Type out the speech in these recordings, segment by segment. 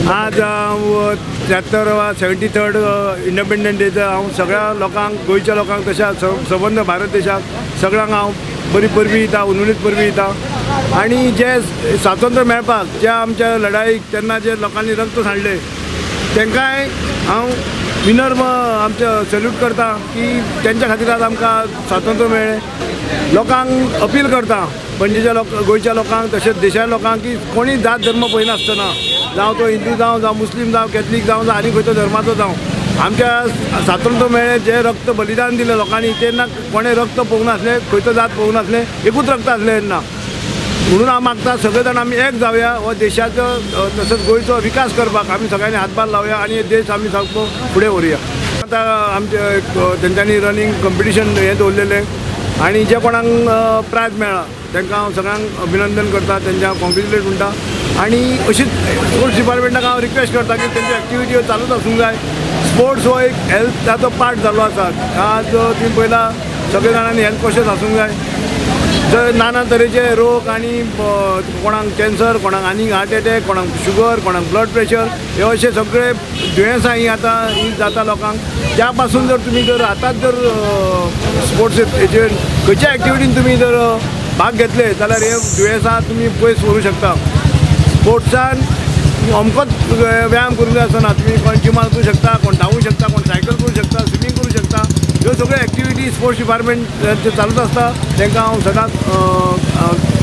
आज 73 वा 73rd independence डेचो हांव सगळ्या लोकांक, गोंयच्या लोकांक तशेंच सबंद भारत देशाक सगळ्यांक हांव बरी परबी दिता, उनवणीत परबी दिता. आनी जे स्वातंत्र्य मेळपाक ज्या आमच्या लढाईक तेन्ना जे लोकांनी रक्त सांडलें तांकांय हांव विनर्म आमचें सल्यूट करता की तेंच्या खातीर आज आमकां स्वातंत्र्य मेळ्ळें. लोकांक अपील करता, पणजेच्या लोक, गोंयच्या लोकांक तशेंच देशा लोकांक की कोणी जात धर्म पळयनासतना, जावं तो हिंदू जावं, जावं मुस्लीम जावं, कॅथलीक जावं, जावं आनी खंयचो धर्माचो जावं, आमच्या स्वातंत्र्य मेळ्ळें, जें रक्त बलिदान दिलें लोकांनी तेन्ना कोणें रक्त पळोवंक नासलें, खंयचो जात पळोवंक नासलें, एकूच रक्त आसलें तेन्ना. म्हणून हांव मागता सगळे जाण आमी एक जावया, हो देशाचो तसोच गोंयचो विकास करपाक आमी सगळ्यांनी हातभार लावया आनी देश आमी सारको फुडें व्हरुया. आतां आमचे एक तेंच्यांनी रनींग कंपिटिशन हें दवरलेलें आनी जे कोणाक प्रायज मेळ्ळा तांकां हांव सगळ्यांक अभिनंदन करता, तेंच्या हांव कॉंग्रेच्युलेट म्हणटा. आनी अशीच स्पोर्ट्स डिपार्टमेंटाक हांव रिक्वेस्ट करता की तेंच्यो एक्टिविटी चालूच आसूंक जाय. स्पोर्ट्स हो एक हेल्थाचो पार्ट जाल्लो आसा. आज तुमी पळयला सगळे जाणांनी हेल्थ कॉन्शियस आसूंक जाय. जर नाना तरेचे रोग आनी कोणाक कॅन्सर, कोणाक आनीक हार्ट एटॅक, कोणाक शुगर, कोणाक ब्लड प्रेशर, हे अशे सगळे दुयेंसां ही आतां ही जाता लोकांक. त्या पासून जर तुमी जर आतांच जर स्पोर्ट्स हेचेर खंयच्या एक्टिविटीन तुमी जर भाग घेतले जाल्यार हे दुयेंसां तुमी पयस व्हरूं शकता. स्पोर्ट्सान अमकोच व्यायाम करूंक जाय आसना. तुमी कोण जिमान वचूं शकता, कोण धांवूं शकता, कोण सायकल करूं शकता, स्विमींग करूं शकता. ह्यो सगळ्यो एक्टिविटी स्पोर्ट्स डिपार्टमेंट चालूच आसता. तांकां हांव सदांच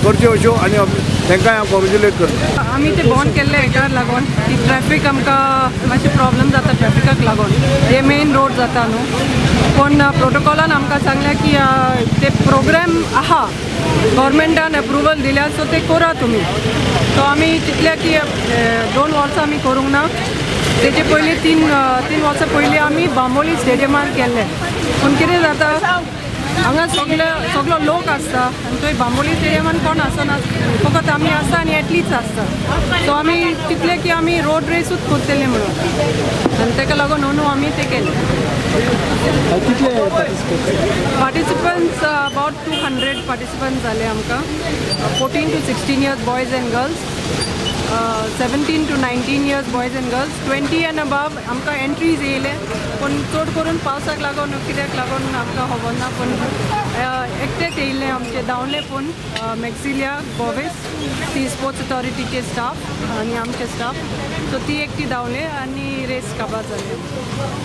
करच्यो अश्यो आनी तांकांय हांव कॉंग्रेच्युलेट करता. आमी ते बंद केल्ले हेका लागून की ट्रॅफीक आमकां मातशें प्रॉब्लम जाता ट्रॅफिकाक लागून, हे मेन रोड जाता न्हू. पूण प्रोटोकॉलान आमकां सांगलें की ते प्रोग्राम आहा, गव्हर्मेंटान एप्रुवल दिल्या, सो ते करा तुमी. सो आमी चिंतलें की 2 वर्सां आमी करूंक ना. तेजे पयलीं 3 वर्सां पयलीं आमी बांबोली स्टेडियमार केल्लें. पूण कितें जाता, हांगा सगळे सगलो लोक आसता आनी थंय बांबोली स्टेडियमान कोण आसना, फकत आमी आसता आनी एटलीच आसता. सो आमी चिंतलें की आमी रोड रेसूच करतले म्हणून आनी ताका लागून अंदू आमी ते केलें. कितले participate? Participants, about 200 participants जाले आमकां. 14 to 16 years boys and girls, 17 to 19 years boys and girls, 20 and above आमकां एंट्रीज येयले. पूण चड करून पावसाक लागून कित्याक लागून आमकां खबर ना, पूण एकटेच येयल्ले आमचे धांवले. पूण मॅक्सिलिया गोवेस ती स्पोर्ट्स अथॉरिटीचे स्टाफ आनी आमचे स्टाफ, सो ती एकटी धांवले आनी रेस काबार जाली.